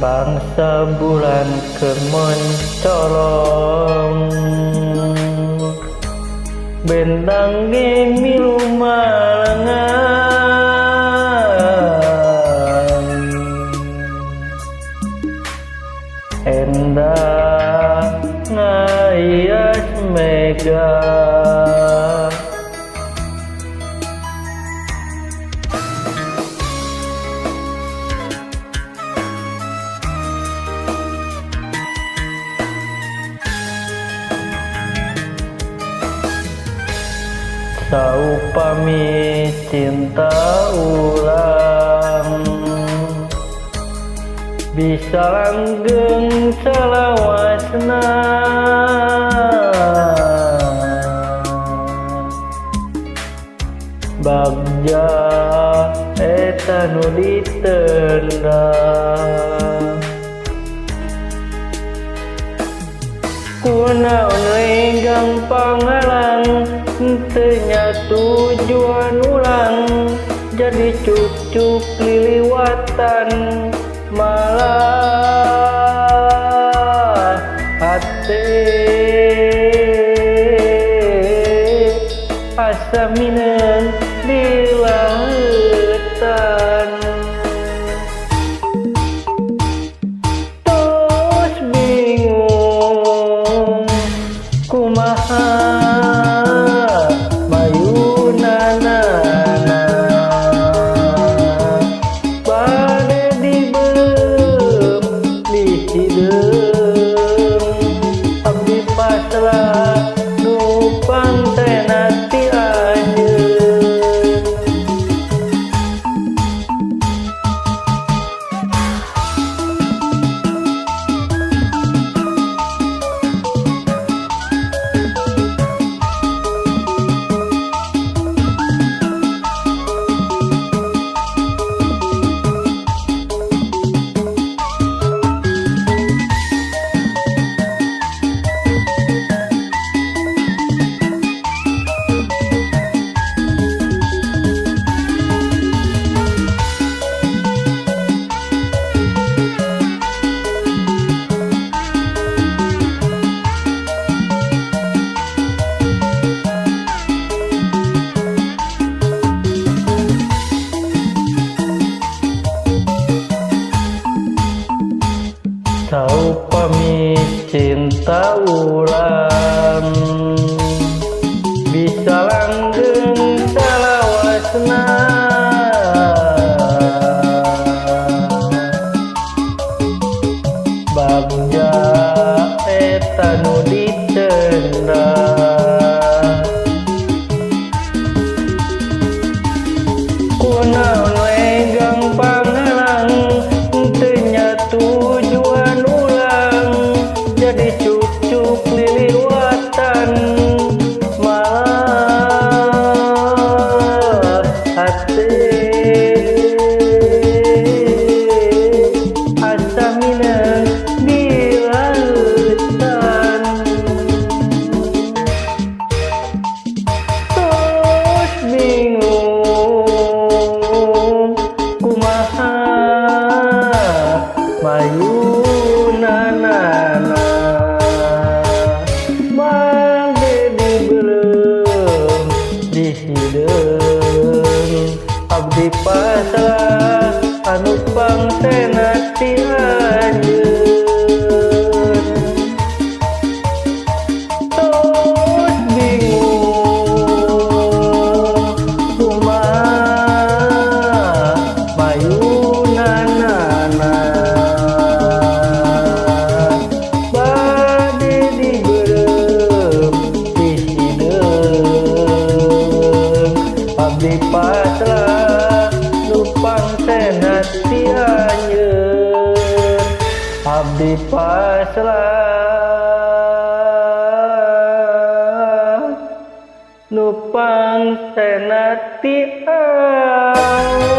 Bangsa bulan keur mencolong, bentang ge milu malengan. Endah ngaias mega. Saupami cinta ulang, bisa langgeng salawasna. Bagja eta nu ditendang, kunaon lenggang pangalang, teu nya tujuan ulang, jadi cuk-cuk liliwatan malah hate asa mineng di lautan. Tos bingung kumaha mayunanana, bade dibeuleum di hideung, abdi pasrah nupang tena ti anjeun. Saupami cinta ulang, bisa langgeng salawasna. Bagja eta nu ditendang, kunaon lenggang pangalang, teu nya tujuan ulang, jadi cuk-cuk liliwatan malah hate asa mineng di lautan. Tos bingung kumaha mayunanana, bade dibeuleum di hideung, abdi pasrah anu pangtena ti anjeun. Tos bingung kumaha mayunanana, bade dibeuleum di hideung, abdi pasrah nupang tena ti anjeun. Abdi pasrah nupang tena ti anjeun.